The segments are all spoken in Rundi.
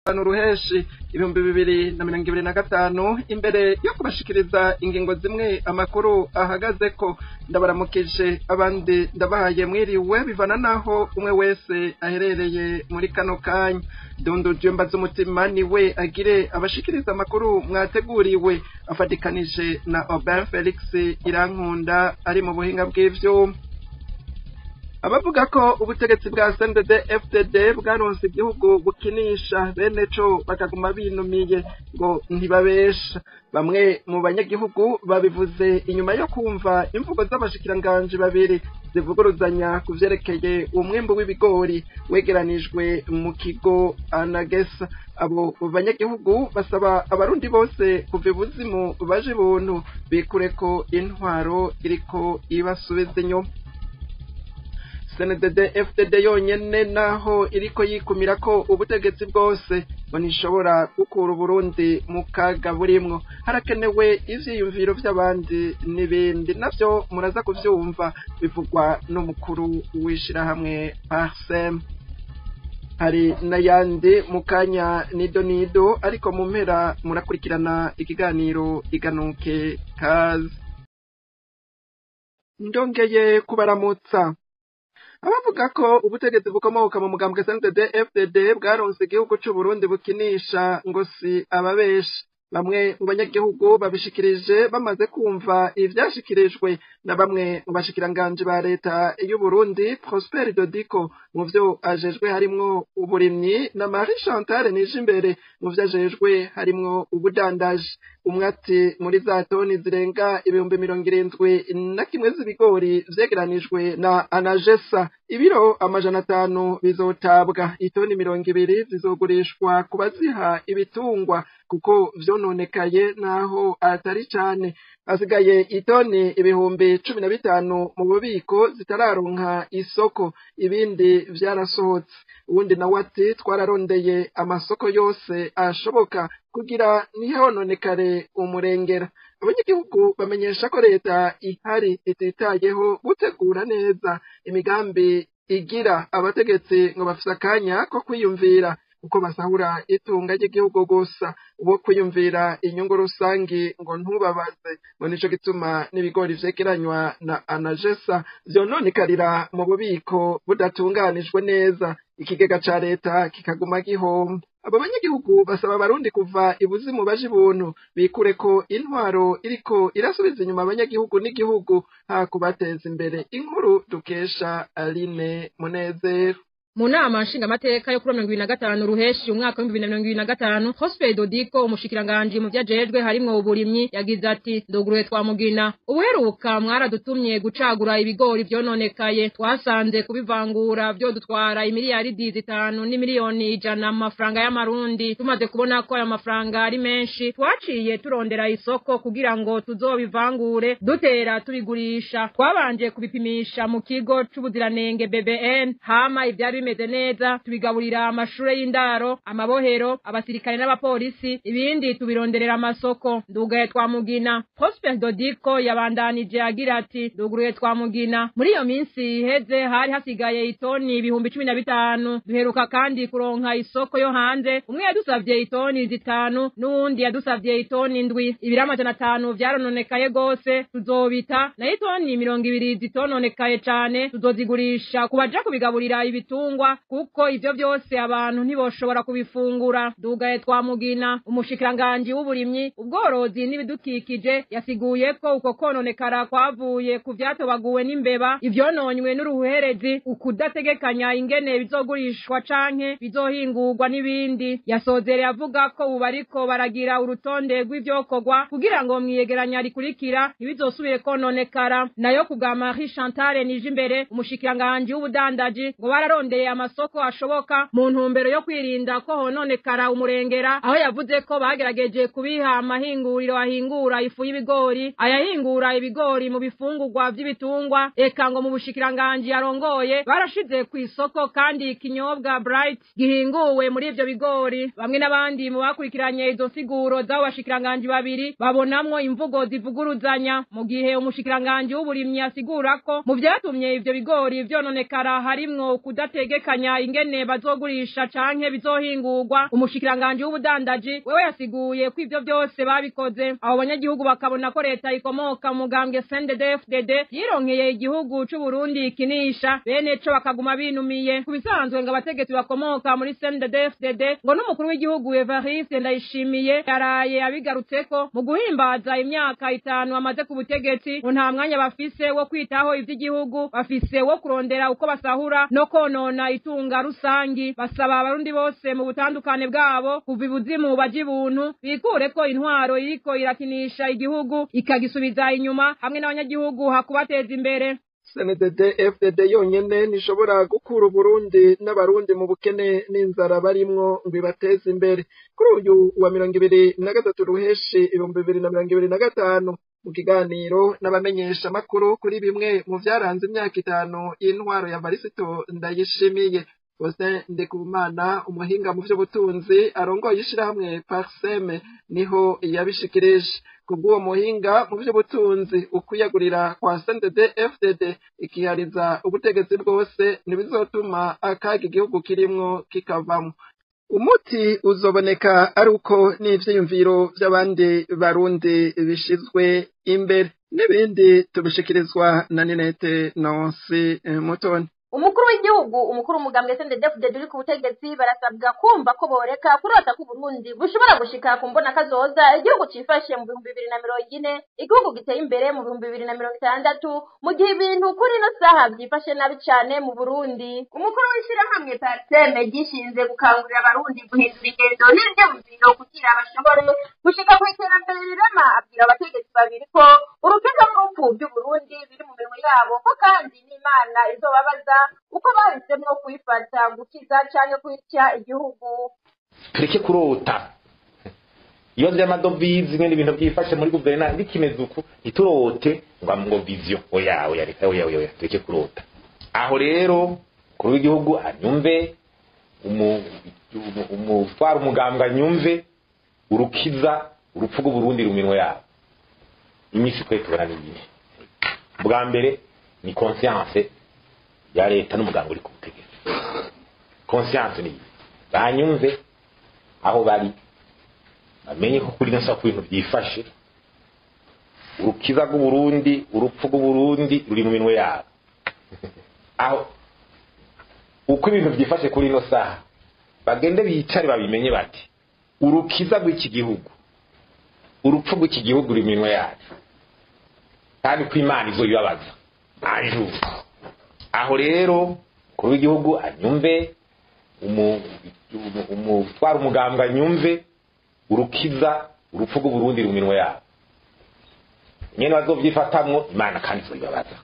Gatanu Ruheshi 2025. Imbere yo kubashikiriza ingingo zimwe amakuru ahagazeko, ndabaramukije, abandi ndabahaye mwiriwe, bivana naho umwe wese aherereye muri kano kanya. Dundu Jemba z'umutima niwe agire abashikiriza amakuru mwateguriwe, afatikanije na Aubin Felix Irankunda ari mu buhinga bw'ivyuma. Abavuga ko ubutegetsi bwa CNDD FDD bwaronse igihugu bukinisha bene co bakaguma binumiye ngo ntibabesha. Bamwe mu banyagihugu babivuze inyuma yo kumva imvugo z'abashikiranganji babiri zivuguruzanya ku vyerekeye umwimbu w'ibigori wegeranijwe mu kigo Anagesa. Abo banyagihugu basaba abarundi bose kuva ibuzimu baje ibuntu, bikureko intwaro iriko ibasubiza inyuma. CNDD FDD yonyene, naho iriko yikumira ko ubutegetsi bwose, ngo ntishobora gukura Uburundi mu kaga burimwo, harakenewe ivyiyumviro vy'abandi n'ibindi, navyo muraza kuvyumva bivugwa n'umukuru w'ishirahamwe Parsem. Hari n'ayandi mu kanya nido nido, ariko mu mpera murakurikirana ikiganiro Iganuke. Kaze, ndongeye kubaramutsa. Abavuga ko ubutegetsi bukomoka mu mugambwe CNDD FDD bwaronse igihugu c'Uburundi bukinisha ngo si ababeshi. Bamwe mu banyagihugu babishikirije bamaze kumva ivyashikirijwe na bamwe mu bashikiranganji ba leta y'Uburundi, Prosper Dodiko mu vyo ajejwe harimwo uburimyi na Marie Chantal Nijimbere mu vyo ajejwe harimwo ubudandaji. Umwe ati: muri za toni zirenga 71,000 z'ibigori vyegeranijwe na Anagesa, ibiro 500 bizotabwa, itoni 20 zizogurishwa ku baziha ibitungwa kuko vyononekaye naho atari cane, hasigaye itoni 15,000 mu bubiko zitararonka isoko, ibindi vyarasohotse. Uwundi nawe ati: twararondeye amasoko yose ashoboka kugira ntihononekare umurengera. Abanyagihugu bamenyesha ko leta ihari ititayeho gutegura neza imigambi igira. Abategetsi ngo bafise akanya ko kwiyumvira uko basahura itunga ry'igihugu gusa, uwo kwiyumvira inyungu rusangi ngo ntubabaze. Ngo nico gituma n'ibigori vyegeranywa na Anagesa vyononekarira mu bubiko budatunganijwe neza, ikigega ca leta kikaguma gihomba. Abo banyagihugu basaba abarundi kuva ibuzimu baje ibuntu, bikureko intwaro iriko irasubiza inyuma abanyagihugu n'igihugu ha kubateza imbere. Inkuru dukesha Aline Munezero. Mu nama nshingamateka yo kuri 2025 Ruheshi umwaka wa 2025, Prosper Dodiko, umushikiranganji mu vyajejwe harimwo uburimyi, yagize ati: nduguruye twamugina, ubuheruka mwaradutumye gucagura ibigori vyononekaye, twasanze kubivangura vyo dutwara imiliyaridi 5 n'imiliyoni 100 mu mafaranga y'amarundi. Tumaze kubona ko ayo mafaranga ari menshi, twaciye turondera isoko kugira ngo tuzobivangure dutera tubigurisha. Twabanje kubipimisha mu kigo c'ubuziranenge BBN, hama ivyari bimeze neza tubigaburira amashure y'indaro, amabohero, abasirikare n'abapolisi, ibindi tubironderera amasoko. Ndugaye twamugina. Prosper Dodiko yabandanije agira ati: nduguruye twamugina, muri iyo minsi iheze hari hasigaye itoni 15,000. Duheruka kandi kuronka isoko yo hanze, umwe yadusavye itoni 5 n'uwundi yadusavye itoni 7. Ibiro 500 vyarononekaye gose tuzobita, nayo itoni 20 zitononekaye cane tuzozigurisha ku baja kubigaburira ibitungwa, kuko ivyo vyose abantu ntiboshobora kubifungura. Dugaye twamugina. Umushikiranganji w'uburimyi, ubworozi n'ibidukikije yasiguye ko uko kononekara kwavuye ku vyatobaguwe n'imbeba, ivyononywe n'uruhuherezi, ukudategekanya ingene bizogurishwa canke bizohingurwa n'ibindi. Yasozereye avuga ko ubu bariko baragira urutonde rw'ivyokorwa kugira ngo mwiyegeranya rikurikira ntibizosubire kononekara. Nayo ku bwa Marie Chantal Nijimbere, umushikiranganji w'ubudandaji, ngo bararondeye amasoko ashoboka mu ntumbero yo kwirinda ko hononekara umurengera, aho yavuze ko bagerageje kubiha amahinguriro ahingura ifu y'ibigori, ayahingura ibigori mu bifungurwa vy'ibitungwa, eka ngo mu bushikiranganji yarongoye barashize ku isoko kandi ikinyobwa Bright gihinguwe muri ivyo bigori. Bamwe n'abandi mu bakurikiranye izo nsiguro z'abo bashikiranganji babiri babonamwo imvugo zivuguruzanya, mu gihe umushikiranganji w'uburimyi asigura ko mu vyatumye ivyo bigori vyononekara harimwo kudategeka. bategekanya ingene bazogurisha canke bizohingurwa. Umushikiranganji w'ubudandaji wewe yasiguye ko ivyo vyose babikoze. Abo banyagihugu bakabona ko leta ikomoka mu mugambwe CNDD-FDD yironkeye igihugu c'u Burundi ikinisha, bene co bakaguma binumiye. Ku bisanzwe ngo abategetsi bakomoka muri CNDD-FDD ngo n'umukuru w'igihugu Evariste Ndayishimiye yaraye abigarutseko mu guhimbaza imyaka 5 amaze ku butegetsi, ngo nta mwanya bafise wo kwitaho ivy'igihugu, bafise wo kurondera uko basahura no konona itunga rusangi. Basaba abarundi bose mu butandukane bwabo kuva ibuzimu baje ibuntu, bikureko intwaro iriko irakinisha igihugu ikagisubiza inyuma hamwe n'abanyagihugu hakubateza imbere. CNDD FDD yonyene ntishobora gukura Uburundi n'abarundi mu bukene n'inzara barimwo ngo ibateze imbere. Kuri uyu wa 23 Ruheshi 2025 mu kiganiro n'abamenyesha makuru kuri bimwe mu vyaranze imyaka 5 y'intwaro ya Varisito Ndayishimiye, Faustin Ndikumana umuhinga mu vy'ubutunzi arongoye ishirahamwe Parsem niho yabishikirije. Kubw'uwo muhinga mu vy'ubutunzi, ukwiyagurira kwa CNDD FDD ikihariza ubutegetsi bwose ntibizotuma akaga igihugu kirimwo kikavamwo. Umuti uzoboneka ari uko n'ivyiyumviro vy'abandi barundi bishizwe imbere. N'ibindi tubishikirizwa na Ninete Nonsi Mutoni. Umukuru w'igihugu, umukuru umugambwe CNDD-FDD uri ku butegetsi barasabwa kumva ko boreka kurota ku Burundi bushobora gushika ku mbona kazoza igihugu cifashe mu 2040, igihugu giteye imbere mu 2060, mu gihe ibintu kuri ino saha vyifashe nabi cane mu Burundi. Umukuru w'ishirahamwe Parsem gishinze gukangurira abarundi guhindura ingendo n'ivyiyumviro kugira bashobore gushika ku iterambere rirama, abwira abategetsi babiri ko urukiza n'urupfu by'Uburundi biri mu minwe yabo, ko kandi n'Imana izobabaza uko bahisemo kwifata gukiza canke kwica igihugu. Tureke kurota iyo vy'amadovize nyene ibintu byifashe muri guverinoma bikimeze uku, ntiturote ngo vision, oya oya reka oya oya, tureke kurota. Aho rero kuri w'igihugu anyumve, umutwara umugambwe anyumve, urukiza urupfu rw'Uburundi ruminwe yabo. Imisi twe tubona n'igihe bwa mbere ni conscience ya leta n'umuganga uri ku butegetsi. Conscience ni banyumve aho bari, bamenye ko kuri nasa ku bintu byifashe, urukiza rw'Uburundi, urupfu rw'Uburundi ruri mu minwe yabo. Aho uko ibintu byifashe kuri ino saha, bagende bicare babimenye bati urukiza rw'iki gihugu, urupfu rw'iki gihugu ruri mu minwe yacu, kandi ko Imana izobibabaza anjuru. Aho rero kuri w'igihugu anyumve, umutwara umugambwe anyumve, urukiza urupfu rw'Uburundi ruri mu minwe yabo, nyene bazovyifatamwo Imana kandi izobibabaza.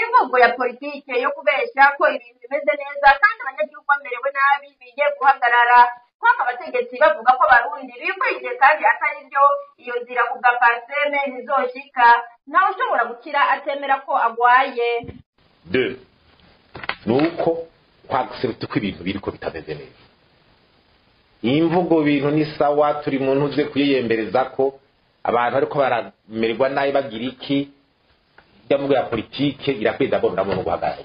Imvugo ya politike yo kubesha ko ibintu bimeze neza kandi abanyagihugu bamerewe nabi bigiye guhagarara. Kwama abategetsi bavuga ko abarundi bikwije kandi atari byo, iyo nzira kubwa Parsem ntizoshika. Ntawe ushobora gukira atemera ko agwaye. 2 nuko kwaguseruta ko ibintu biriko bitameze neza. Imvugo bintu ni sawa, turi mu ntuze kuyiyembereza ko abantu ariko baramererwa nabi bagira iki, mvugo ya politike irakweza bo ndabona guhagarara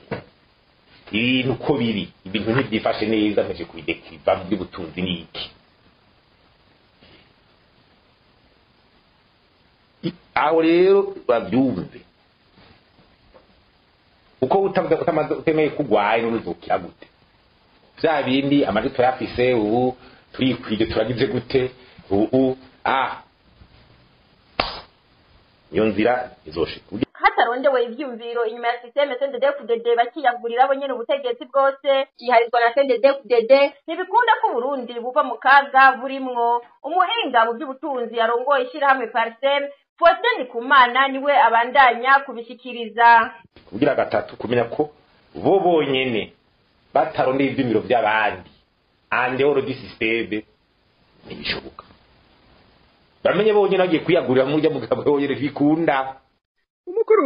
ibintu ko biri, ibintu ntibyifashe neza, mpeje kubidekiriva mu by'ubutunzi ni iki. Aho rero babyumve uko utamaze utemeye kugwaye n'uzukira gute, vya bindi amajwi turafise ubu turikwije turagize gute ubu iyo nzira izoshika. Hatarondewe ivyumviro inyuma ya systeme CNDD-FDD bakiyagurira bo nyene ubutegetsi bwose yiharizwa na CNDD-FDD, ntibikunda ko Burundi buva mu kaga burimwo. Umuhinga mu by'ubutunzi yarongoye ishirahamwe Parsem Faustin Ndikumana niwe abandanya kubishikiriza. Kugira gatatu kumenya ko bo bonyene batarondeye ivyumviro by'abandi ande oro di systeme ntibishoboka. Bamenye bonyene bagiye kwiyagurira murya mugabo bonyene bikunda. Umukuru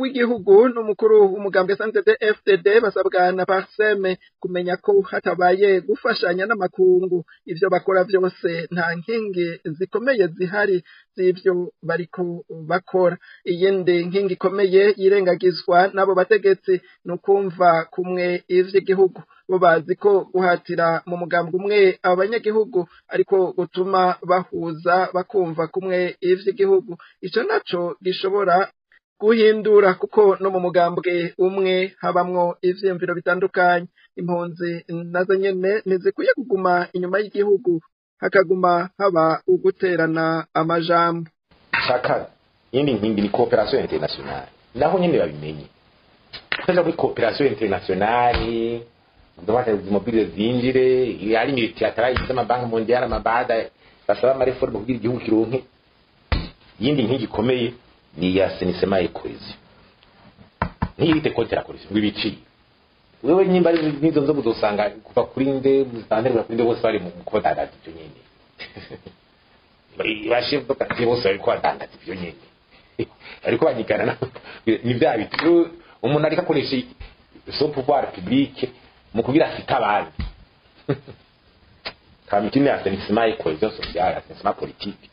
w'igihugu n'umukuru w'umugambwe CNDD-FDD basabwa na Parsem kumenya ko hatabaye gufashanya n'amakungu ivyo bakora vyose nta nkingi zikomeye zihari z'ivyo bariko bakora. Iyindi nkingi ikomeye yirengagizwa n'abo bategetsi nukumva kumwe ivy'igihugu bo bazi ko guhatira mu mugambwe umwe abanyagihugu ariko gutuma bahuza bakumva kumwe ivy'igihugu, ico naco gishobora guhindura kuko no mu mugambwe umwe habamwo ivyiyumviro bitandukanye. Impunzi nazo nyene ntizikwiye kuguma inyuma y'igihugu hakaguma haba uguterana amajambo. Shaka yindi nkingi ni coopération internationale, naho nyene babimenye kuja muri coopération internationale ndabona mobile zinjire ari multilateral y'amabanki mondiale amabada basaba ama réforme kugira igihugu kironke. Yindi nkingi ikomeye ni ya assainissement et cohésion, ntiyite contre la corruption ngo ibiciro wewe nyimba ari nizo nzo uzosanga kuva kuri nde muzanterwa kuri nde bose bari mu kubadandaza ivyo nyene, ba chef de quartier bose bariko badandaza ivyo nyene, ariko banyigana ni vya bitu umuntu ariko akoresha son pouvoir public mu kugira afite abandi. Kamikini assainissement et cohésion sociale, assainissement politique,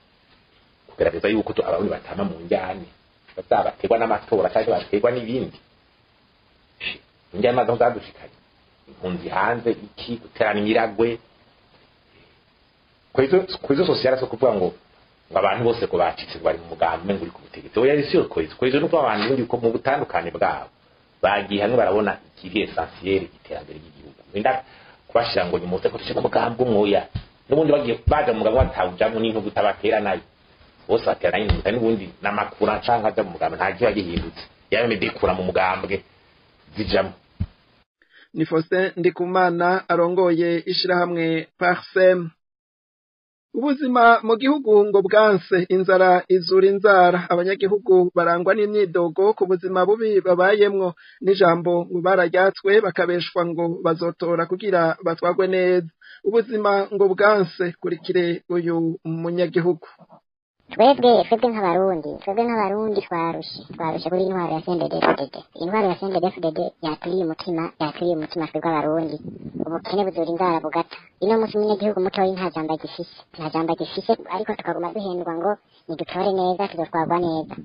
kugerageza yuko abarundi batama mu njyane bazabaterwa n'amatora cyangwa baterwa n'ibindi injyane zo zadushikanye impunzi hanze iki guterana imiragwe. Cohésion sociale so kuvuga ngo abantu bose ko bacitse bari mu mugambi ngo uri ku butegetsi, oya si yo cohésion nuko abantu bundi ko mu butandukane bwabo bagiye hamwe barabona ikiri essentiel iterambere ry'igihugu, wenda kubashira ngo nimuze ko tuje mu mugambi umwe n'ubundi bagiye baje mu mugambi batawujamwo n'intugu utabatera nayo bose baterana n'intugu n'ubundi n'amakura canke aja mu mugambi nta kiba gihindutse yabe medekura mu mugambwe zijamwo. Ni Faustin Ndikumana arongoye ishirahamwe Parsem. Ubuzima mu gihugu ngo bwanse, inzara izura inzara, abanyagihugu barangwa n'imyidogo ku buzima bubi babayemwo, n'ijambo ngo bararyatswe bakabeshwa ngo bazotora kugira batwagwe neza. Ubuzima ngo bwanse, kurikire uyu munyagihugu. Twebwe nk'abarundi twarushe kuri intwaro ya CNDD-FDD. Intwaro ya CNDD-FDD yaturiye umutima twebwe abarundi. Ubukene buzura inzara bugata. Ino munsi umunyagihugu mutoyi nta jambo agifise, ariko tukaguma duhendwa ngo nidutore neza tuzotwarwa neza.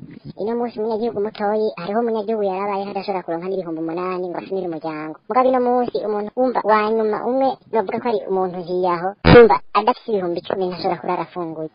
Ino munsi umunyagihugu mutoyi, hariho umunyagihugu yarabayeho adashobora kuronka n'8,000 ngo afunire umuryango. Mugabo ino munsi umuntu wumva wa nyuma umwe novuga ko ari umuntu hiyaho, wumva adafise 10,000 ntashobora kurara afunguye.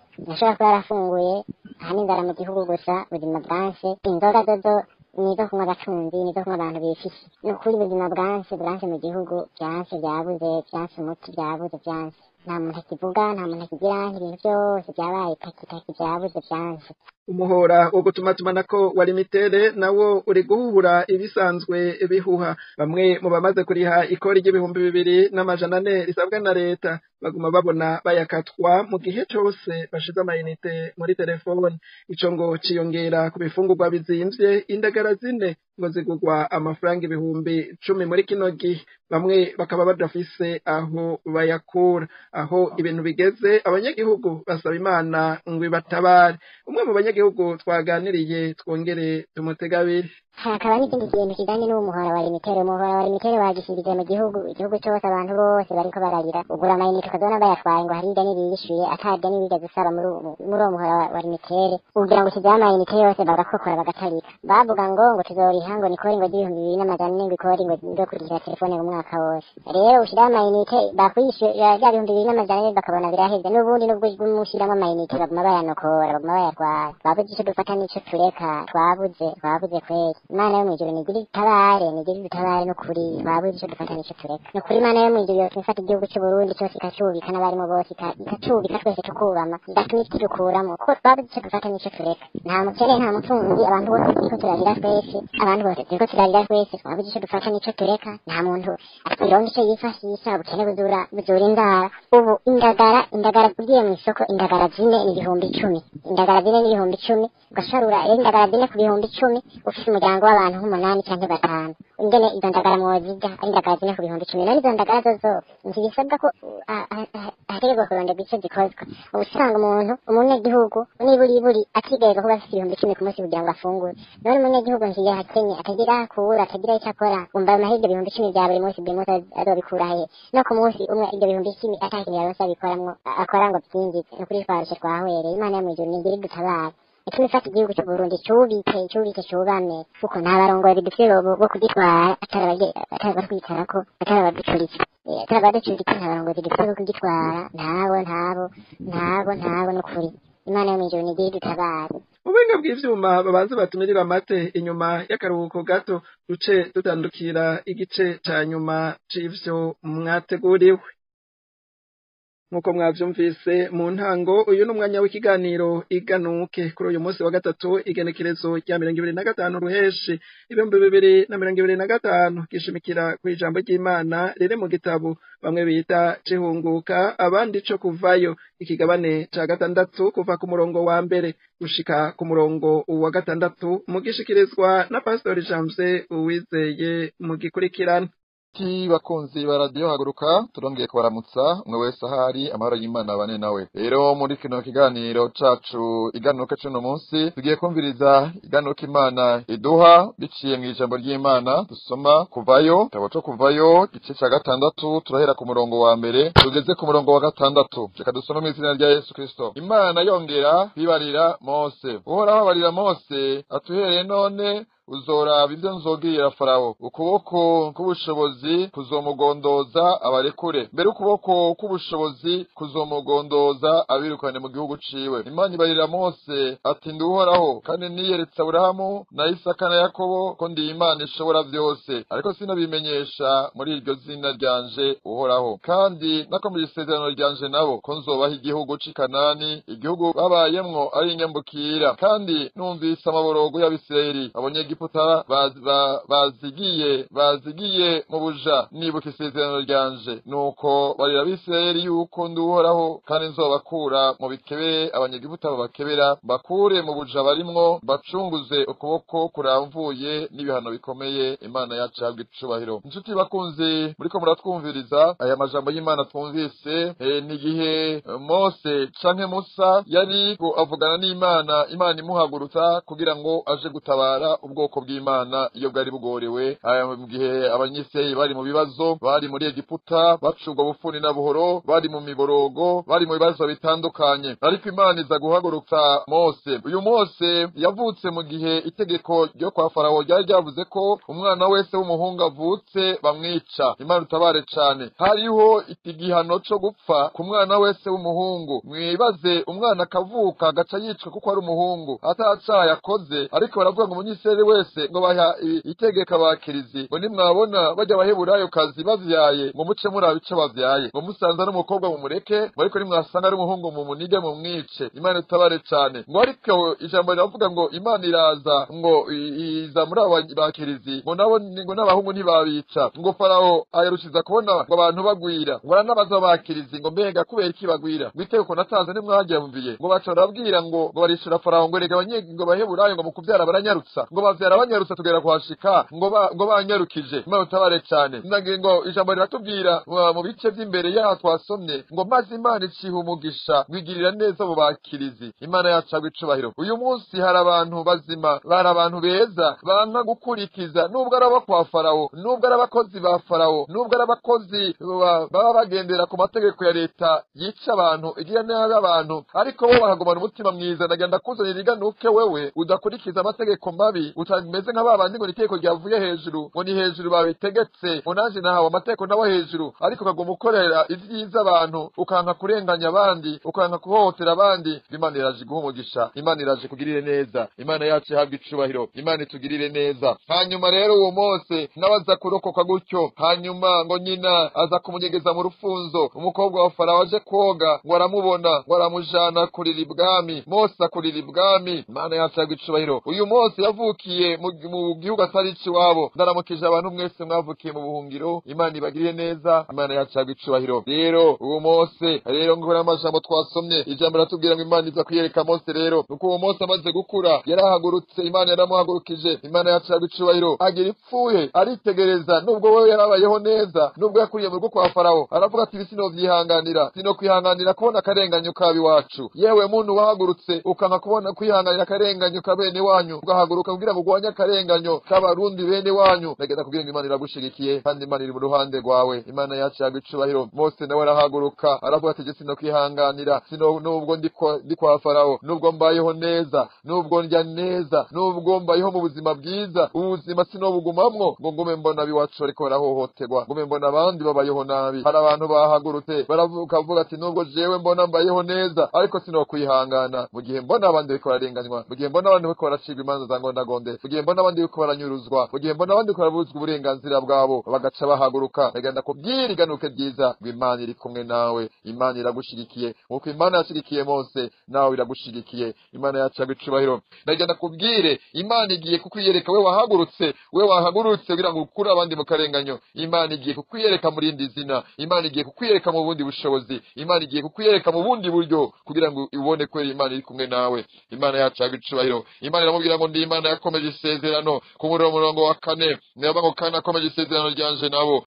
Aha ni inzara mu gihugu gusa, ubuzima bwanse, inzoga zozo nizo kunywa abatunzi, nizo kunywa abantu bifise. Ni ukuri ubuzima bwanse mu gihugu, byanse byabuze, byanse umuti byabuze, byanse. Nta muntu akivuga, nta muntu akigira, ibintu byose byabaye takitaki, byabuze, byanse. Umuhora wo gutumatumanako wa limitere nawo uri guhura ibisanzwe bihuha. Bamwe mu bamaze kuriha ikori ry'ibihumbi 2,400 risabwa na leta baguma babona bayakatwa mu gihe cose bashize amayinite muri telefone. Ico ngo ciyongera ku bifungurwa bizimvye, indagara zine ngo zigurwa amafaranga 10,000 muri kino gihe, bamwe bakaba badafise aho bayakura. Aho ibintu bigeze abanyagihugu basaba Imana ngo ibatabare. Umwe mu banyagihugu twaganiriye twongere tumutegabire. Hakaba n'ikindi kintu kijanye n'uwo muhora wa limitere. Umuhora wa limitere wagishirije mu gihugu, igihugu cose abantu bose bariko bararira. Ugura amayinite ukazona bayatwaye ngo harida n'ibiyishuye, atarya n'ibigeze usaba muri uwo muhora wa limitere. Ugira ngo ushizeho amayinite yose bagakokora bagatarika. Bavuga ngo tuzoriha ngo nikori ngo ry'ibihumbi 2,400 ngo ikori ngo ndo kurihira telefone mu mwaka wose. Rero ushiraho amayinite bakwishyuye rya 2,400 bakabona biraheze. N'ubundi nubwo ushiramo amayinite baguma bayanokora, baguma bayatwara. Babuze ico dufata n'ico tureka, twabuze kweri. Imana yo mw'ijuru nigire itabare n'ukuri, twabuze ico dufata n'ico tureka. N'ukuri Imana yo mw'ijuru yotuma ifata igihugu c'Uburundi cose ikacubika n'abarimo bose ikacubika twese tukubama, igatuma ikidukuramo, kuko twabuze ico dufata n'ico tureka. Nta mukene nta mutunzi, abantu bose turiko turarira twese, abantu bose turiko turarira twese, twabuze ico dufata n'ico tureka. Nta muntu akironka ico yifashisha, ubukene buzura inzara. Ubu indagara ugiye mw'isoko, indagara zine ni 10,000, indagara zine ni 10,000, ugasharura indagara zine ku 10,000, ufise umuryango Nk'umuryango w'abantu nk'umunani canke batanu, ingene izo ndagara mwozirya ari indagara zine ku 10,000? None izo ndagara zozo ntibisabwa ko hategerezwa kuronderwa ico zikozwa? Uba usanga umuntu, umunyagihugu, niburiburi atigerezwa kuba afise 10,000 ku munsi kugira ngo afungure. None umunyagihugu ntiyakenye, atagira akura, atagira ico akora, umva ayo mahirwe 10,000 vya buri munsi, buri munsi azobikura hehe? No ku munsi umwe ivyo 10,000 ata kintu yaronse abikoramwo akora ngo vyinjize. Ni ukuri twarushe, twahwereye. Imana yo mw'ijuru nigire idutabare, itume ifata igihugu c'Uburundi, cubike, cubike, cubame, kuko nta barongozi dufise bo kugitwara atari abatwicarako, atari abaducuritse, atari abaducuritse. Nta barongozi dufise bo kugitwara, ntabo, ntabo, ntabo, ntabo. N'ukuri Imana yo mw'ijuru nigire idutabare. Ubuhinga bw'ivyuma babanze batumirira amate. Inyuma y'akaruhuko gato duce dutandukira igice ca nyuma c'ivyo mwateguriwe. Nk'uko mwavyumvise mu ntango, uyu ni umwanya w'ikiganiro Iganuke. Kuri uyu munsi wa gatatu, igenekerezo rya 25 Ruheshi 2025, gishimikira ku ijambo ry'Imana riri mu gitabo bamwe bita Cihunguka, abandi co Kuvayo, ikigabane ca gatandatu, kuva ku murongo wa mbere gushika ku murongo wa gatandatu. Mugishikirizwa na Pastori Janvier Uwizeye. Mu gikurikirana. Ti bakunzi ba Radio Haguruka, turongeye kubaramutsa. Umwe wese ahari, amahoro y'Imana bane nawe. Rero muri kino kiganiro cacu Iganuka cuno munsi, tugiye kumviriza iganuka Imana iduha biciye mu ijambo ry'Imana dusoma Kuvayo, igitabo co Kuvayo, igice ca gatandatu, turahera ku murongo wa mbere tugeze ku murongo wa gatandatu. Reka dusome mu izina rya Yesu Kristo. Imana yongera kwibarira Mose. Uhoraho abarira Mose atuhereye none uzoraba ibyo nzogirira Farawo: ukuboko k'ubushobozi kuzomugondoza abarekure, mbere ukuboko k'ubushobozi kuzomugondoza abirukane mu gihugu ciwe. Imana ibarira Mose ati: "Ndi Uhoraho, kandi niyeretse Aburahamu na Isaka na Yakobo ko ndi Imana ishobora byose, ariko sinabimenyesha muri iryo zina ryanje Uhoraho. Kandi nakomeje isezerano ryanje nabo ko nzobaha igihugu c'i Kanani, igihugu babayemwo ari inyambukira. Kandi numvise amaborogo y'Abisirayeli, Abanyegiputa bazigiye mu buja, nibuka isezerano ryanje. Nuko barira Abisirayeli yuko ndi Uhoraho, kandi nzobakura mu bikebere Abanyegiputa babakebera, bakure mu buja barimwo, bacunguze ukuboko kuramvuye n'ibihano bikomeye." Imana yacu ihabwe icubahiro. Inshuti bakunzi muriko muratwumviriza, aya majambo y'Imana twumvise ni igihe Mose canke Musa yari avugana n'Imana, Imana imuhagurutsa kugira ngo aje gutabara ubwoko bw'Imana iyo bwari bugorewe, mu gihe Abanyisirayeli bari mu bibazo, bari muri Egiputa bacurwa bufuni na buhoro, bari mu miborogo, bari mu bibazo bitandukanye. Ariko Imana iza guhagurutsa Mose. Uyu Mose yavutse mu gihe itegeko ryo kwa Farawo ryari ryavuze ko umwana wese w'umuhungu avutse bamwica. Imana utabare cane. Hariho igihano co gupfa ku mwana wese w'umuhungu. Mwibaze, umwana akavuka agaca yicwa kuko ari umuhungu, atacaha yakoze. Ariko baravuga ngo Umunyisirayeli wese, ngo baha itegeka abakirizi ngo nimwabona bajya Abaheburayo kazi bavyaye, ngo muce muraba ico bavyaye, ngo musanze ari umukobwa mumureke, ngo ariko nimwasanga ari umuhungu mumunige mumwice. Imana itabare cane. Ngo ariko ijambo riravuga ngo Imana iraza, ngo iza muri abo bakirizi, ngo nabo ngo n'abahungu ntibabica. Ngo Farawo ayarushiza kubona ngo abantu bagwira, ngo aranabaza abakirizi ngo mbega kubera iki bagwira, ngo itegeko natanze ntimwaryumviye? Ngo baca barabwira ngo barishura Farawo ngo rega ngo Baheburayo ngo mu kuvyara baranyarutsa, ngo bavyara banyarutsa, tugera kuhashika ngo banyarukije. Imana utabare cane. Ndagira ngo ijambo riratubwira mu bice vy'imbere yaho twasomye ngo maze Imana iciha umugisha, ngo neza abo bakirizi. Imana yacu agwa icubahiro. Uyu munsi hari abantu bazima, bari abantu beza banka gukurikiza, nubwo ari abo kwa Farawo, nubwo ari abakozi ba Farawo, nubwo ari abakozi baba bagendera ku mategeko ya leta yica abantu, igira nabi abantu, ariko bo bakagumana umutima mwiza. Ndagira ndakuzanira iganuke wewe udakurikiza amategeko mabi, utameze nka babandi ngo itegeko ryavuye hejuru, ngo ni hejuru babitegetse, ngo nanje nahawe amategeko nabo hejuru, ariko ukaguma ukorera ivyiza abantu, ukanka kurenganya abandi, ukanka kuhohotera abandi. Imana iraje guha umugisha, Imana iraje kugirire neza. Imana yacu ihabwe icubahiro, Imana itugirire neza. Hanyuma rero uwo Mose nawe aza kurokoka gutyo. Hanyuma ngo nyina aza kumunyegeza mu rufunzo. Umukobwa wa Farawo aje koga, ngo aramubona, ngo aramujana kurira ibwami. Mose akurira ibwami. Imana yacu ihabwe icubahiro. Uyu Mose yavukiye bavukiye mu gihugu atari iciwabo, ndaramukije abantu mwese mwavukiye mu buhungiro. Imana ibagiriye neza, Imana yacu icubahiro. Rero uwo Mose rero, ngo amajambo twasomye, ijambo ratubwira ngo Imana iza kwiyereka Mose. Rero nuko uwo Mose amaze gukura yarahagurutse, Imana yaramuhagurukije. Imana yacu icubahiro. Agira ipfuye, aritegereza, nubwo we yarabayeho neza, nubwo yakuriye mu rugo kwa Farawo, aravuga ati: "Ibi sinovyihanganira, sinokwihanganira kubona akarenganyo kabi wacu." Yewe muntu wahagurutse ukanka kubona kwihanganira akarenganyo ka bene wanyu, ugahaguruka kugira ngo urwanye akarenganyo k'abarundi bene wanyu, ndagenda kugira ngo Imana iragushigikiye kandi Imana iri mu ruhande rwawe. Imana yacu icubahiro. Mose nawe arahaguruka, aravuga ati: "Je sinokwihanganira, sino nubwo ndi kwa Farawo, nubwo mbayeho neza, nubwo ndya neza, nubwo mbayeho mu buzima bwiza, ubuzima sinobugumamwo ngo ngume mbona abiwacu bariko barahohoterwa, ngume mbona abandi babayeho nabi." Hari abantu bahagurutse baravuga, avuga ati: "Nubwo jewe mbona mbayeho neza, ariko sinokwihangana mu gihe mbona abandi bariko bararenganywa, mu gihe mbona abandi bariko baracibwa imanza za ngondagonde, mu gihe mbona abandi bariko baranyuruzwa, mu gihe mbona abandi bariko barabuzwa uburenganzira bwabo." Bagaca bahaguruka. Bagenda kubwira iganuke ryiza ngo Imana iri kumwe nawe, Imana iragushigikiye. Nkuko Imana yashigikiye Mose, nawe iragushigikiye. Imana yacu icubahiro. Ndagenda kubwire, Imana igiye kukwiyereka. We wahagurutse, we wahagurutse kugira ngo ukure abandi mu karenganyo, Imana igiye kukwiyereka mu rindi zina, Imana igiye kukwiyereka mu bundi bushobozi, Imana igiye kukwiyereka mu bundi buryo kugira ngo ubone ko Imana iri kumwe nawe. Imana yacu icubahiro. Imana iramubwira ngo: "Ndi Imana yakomeje isezerano." Ku murongo wa 4 niyo ngo: "Kandi nakomeje isezerano ryanje nabo."